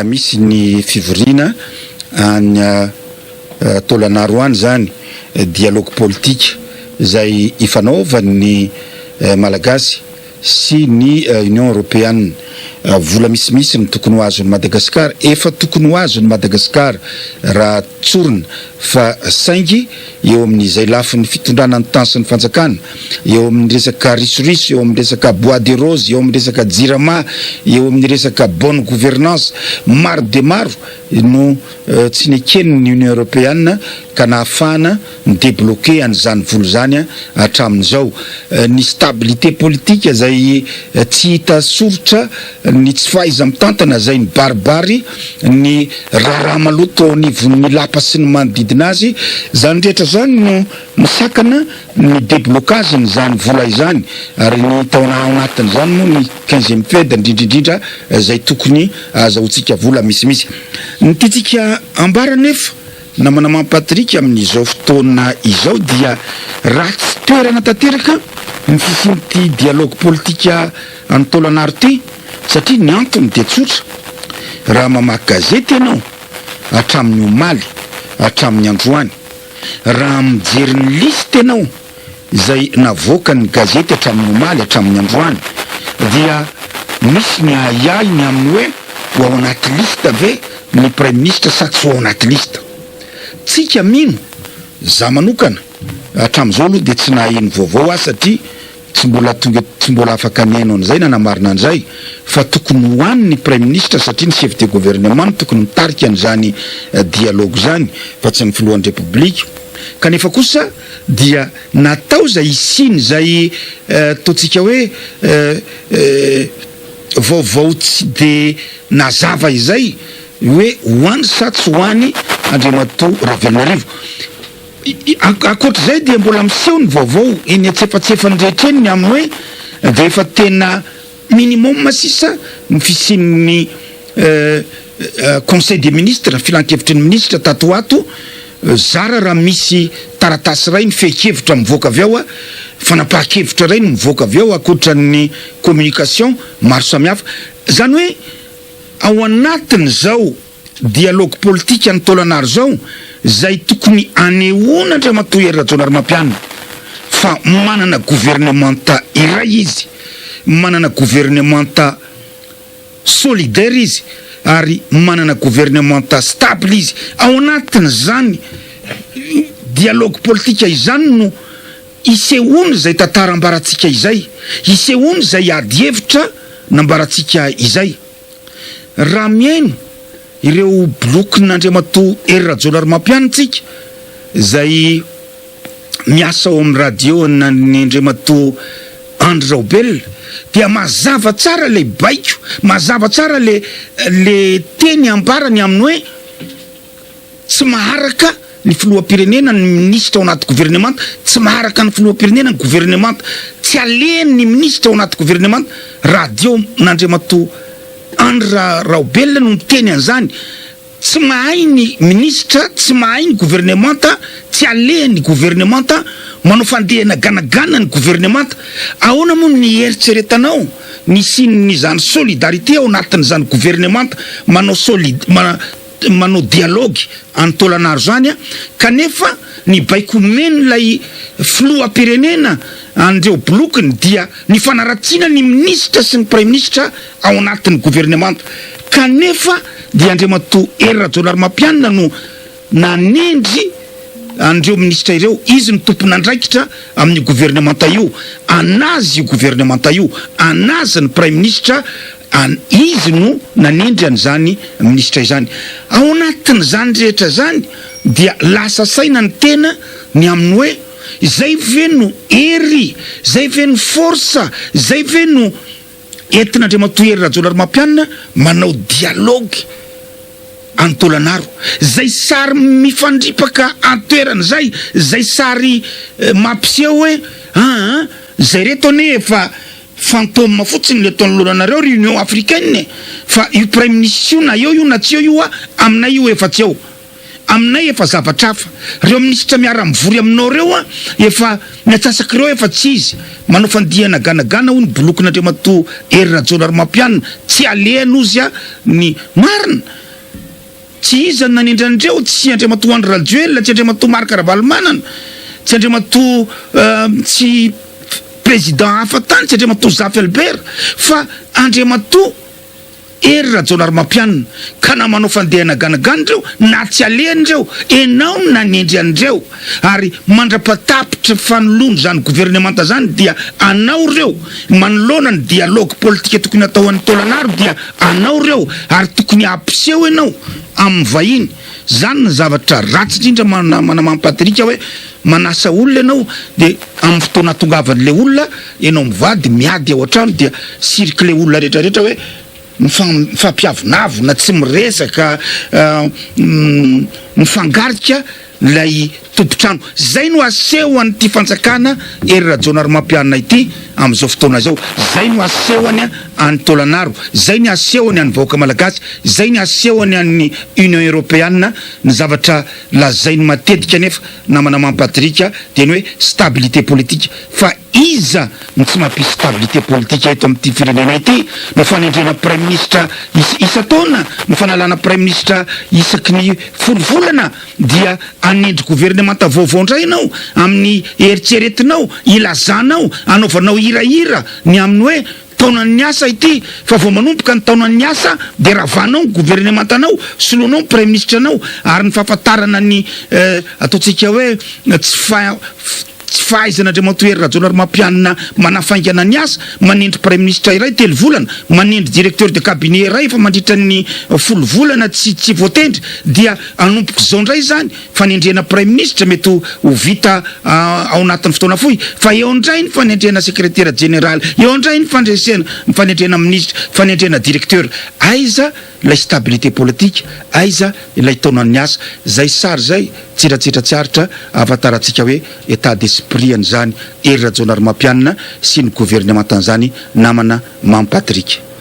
Misy ny fivoriana any Taolagnaro any izany, dialogue politique izay ifanaovan'ny Malagasy sy ny Union Europeana. Vola misimisy no tokony ho azon'i Madagasikara, efa tokony ho azon'i Madagasikara raha tsorina fa saingy eo amin'izay lafiny fitondrana ny tany sy ny fanjakana, eo amin'ny resaka risoriso, eo amin'ny resaka bois de rose, eo amin'ny resaka jirama, eo amin'ny resaka bonne gouvernance, maro dia maro no tsy neken'ny Union Europeana ka nahafahana ni-debloquer an'izany vola izany hatramin'izao. Ny stabilité politique izay tsy hita soritra, ny tsy fahaiza-mitantana izay mibaribary, ny raharaha maloto ao anivon'ny lapa sy ny manodidina azy, izany rehetra izany no misakana ny deblocage-n'izany vola izany ary ny taona ao anatin'izany moa ny quinzième Fed indrindra indrindra izay tokony ahazahoantsika vola misimisy. Ny tiantsika ambara anefa Namana Mampatrick amin'izao fotoana izao dia ratsy toerana tanteraka ny fisian'ity dialogue politika any Taolagnaro ity satria ny antony dia tsotra, raha mamaky gazety ianao hatramin'ny omaly hatramin'ny androany, raha mijery ny liste ianao izay navoakan'ny gazety hatramin'ny omaly hatramin'ny androany dia misy ny ahiahy ny amin'ny hoe ho ao anaty liste ve ny praiminisitra sa tsy ho ao anaty liste. Tsika mino, za manokana hatramin'izao aloha dia tsy naheno vaovao aho satria tsy mbola tonga tsy mbola afaka nihaino an'izay nanamarina an'izay fa tokony ho any ny praiminisitra satria ny chef de gouvernement no tokony mitarika an'izany dialogue izany fa tsy ny filohan'ny repoblika kanefa kosa dia natao izay hisian'izay ataontsika hoe vaovao tsy dia nazava izay hoe ho any sa tsy ho any Andriamatoa Ravelonarivo. Ankoatr'izay dia mbola miseho ny vaovao eny antsefatsefany rehetra eny ny amin'ny hoe dia efa tena Minimum sisa ny fisian'ny conseil des ministres, filankevitry ny minisitra tato ho ato, zara raha misy taratasy iray ny fehin-kevitra mivoaka avy ao, fanapahan-kevitra iray no mivoaka avy ao ankoatran'ny communication maro samihafa. Izany hoe ao anatin'izao dialogue politique any Taolagnaro zao zay tokony anehoana Andriamatoa Hery Rajaonarimampianina fa manana gouvernementa iray izy, manana gouvernementa solidaire izy ary manana gouvernementa stable izy. Ao anatin'izany dialogue politique izany no isehoany izay tantara ambarantsika izay, isehoany izay ady hevitra nambarantsika izay. Raha mihaino ireo blokin'Andriamatoa Hery Rajaonarimampianina tsika izay miasa ao amin'ny radio an'i Andriamatoa Andry Raobelina dia mazava tsara ilay baiko, mazava tsara le le teny ambarany amin'ny hoe tsy maharaka ny filoham-pirenena ny minisitra ao anaty governemanta, tsy maharaka ny filoham-pirenena ny governemanta, tsy alehany ny minisitra ao anaty governemanta, radio n'Andriamatoa Andry Raobelina no miteny an'izany, tsy mahay ny minisitra, tsy mahay ny governemanta, tsy alehany ny governemanta, manao fandehana ganagana ny governemanta, ahoana moa ny hieritreretanao ny hisian'izany solidarité ao anatin'izany governemanta manao solid manao dialogue any Taolagnaro zany kanefa ny baiko omen'ilay filoham-pirenena an'ireo bolokiny dia ny fanaratsiana ny minisitra sy ny praiminisitra ao anatin'ny governemanta kanefa dia Andriamatoa Hery Rajaonarimampianina no nanendry an'ireo minisitra ireo, izy no tompon'andraikitra amin'io governemanta io, an'azy io governemanta io, an'azy ny praiminisitra An izy no nanendry an'izany minisitra izany. Ao anatin'izany rehetra izany dia lasa saina ny tena ny amin'ny hoe izay ve no hery, izay ve no force, izay ve no entin'Andriamatoa Hery Rajaonarimampianina manao dialogue any Taolagnaro. Izay sary mifandripaka an-toerana izay, izay sary mampiseho hoe aa izay reto anie efa Fantôme fotsiny le ataon'ny loranareo ry Union Africaine e! Fa io Praiminisitra io na eo io na tsy eo io a, aminay io efa tsy eo. aminay efa zavatra hafa. Reo minisitra miara mivory aminao reo an efa ny atsasak'ireo efa tsy izy. Manao fandihana ganagana hoy ny bolokin'Andriamatoa Hery Rajaonarimampianina, tsy alehany ozy a ny marina. Tsy iza no nanendry an'ireo, tsy Andriamatoa Andry Rajoelina, tsy Andriamatoa Marc Ravalomanana, tsy Andriamatoa tsy président hafa tany, tsy Andriamatoa Zafy Albert fa Andriamatoa Hery Rajaonarimampianina. Ka na manao fandehana ganagana ireo na tsy alehany ireo, enao no nanendry an'ireo. Ary mandrapatapitry fanoloana izany governemanta izany dia anao ireo, manoloana ny dialogue politika tokony hatao any Taolagnaro dia anao ireo ary tokony hampiseho ianao amin'ny vahiny. Izany ny zavatra ratsy indrindra manamamy Patrick hoe manasa olona ianao dia amin'ny fotoana ahatongavan'ilay olona ianao mivady miady ao an-trano dia cirque-ilay olona rehetra rehetra hoe mifampiavonavona tsy miresaka mifangarika ilay tompon-trano. Izay no asehon'ity fanjakana Hery Rajaonarimampianina ity amin'izao fotoana izao. Izay no asehony any Taolagnaro, izay ny asehony any vahoaka malagasy, izay ny asehony any Union Europeana. Ny zavatra lazainy matetika anefa namana Mamy Patrick dia ny hoe stabilité politique fa Iza no tsy mampisy stabilité politique eto amin'ity firenena ity? Ny fanendrena praiminisitra isan-taona, ny fanalana praiminisitra isaky ny folo volana dia hanendry governemanta vaovao indray ianao amin'ny eritreretinao, ilazanao, anaovanao hirahira ny amin'ny hoe taonan'ny asa ity fa vao manomboka ny taonan'ny asa dia ravanao ny governemantanao, soloinao ny praiminisitranao ary ny fahafantarana ny ataontsika hoe tsy fa Tsy fahaizan'Andriamatoa Hery Rajaonarimampianina manafaingana ny asa, manendry praiminisitra iray telo volana, manendry directeur de cabinet iray efa mandritra ny folo volana tsy tsy voatendry dia hanomboka izao indray izany fanendrena praiminisitra mety ho vita ao anatin'ny fotoana fohy fa eo indray ny fanendrena sekretera jeneraly, eo indray ny fandresena ny fanendrena minisitra, fanendrena directeur. Aiza ilay stabilité politique, aiza ilay taonan'ny asa? Izay sary izay Tsiratsitra tsy aritra ahafantarantsika hoe état d'esprit an'izany Hery Rajaonarimampianina sy ny governemantan'izany namana Mamy Patrick.